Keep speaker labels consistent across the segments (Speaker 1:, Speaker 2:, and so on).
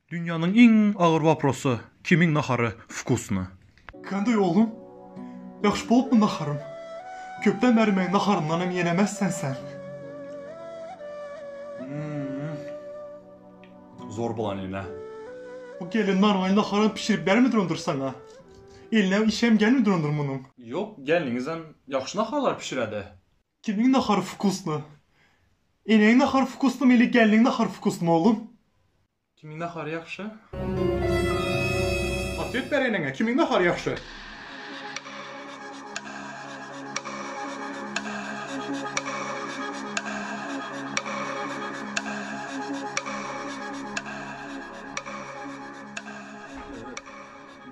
Speaker 1: Dünýäniň iň agyr waprosy, kimiň nahary wkusny? Kanday oglum? Ýagşy bolupmy naharym? Köpden bäri meň naharymdan hem ýenemezsen sen. Zor bolan ene. Bu gelin normal naharam pişirip bermi durandyr saňa? Eline işem gelmi durandyr munuň? Ýok, gelniňizem ýagşy naharlar pişiredi. Kimiň nahary wkusny? Eneň nahary wkusnymy ili gelniň nahary wkusnymy oglum? Kimiň nahary ýagşy? Otwet ber eneňe, kimiň nahary ýagşy?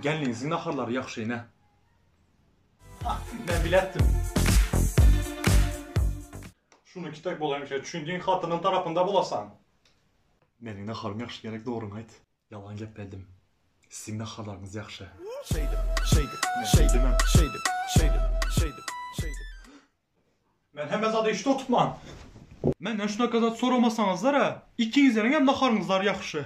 Speaker 1: Gelniňiziň naharlary ýagşy ene. Men biletdim. Şuny kitek bolaýmyş, çündiň hatynyň tarapynda bolasan. Meniň naharym ýagşy gerek dogryňy aýt. Ýalan gepledim. Siziň naharlaryňyz ýagşy.
Speaker 2: Şeýdip, şeýdip, şeýdip, şeýdip, şeýdip, şeýdip, şeýdip.
Speaker 1: Men hemme zady eşidip oturman. Menden şunaka zat soramasaňyzlar-a, ikiňizleriňem naharyňyzlar ýagşy.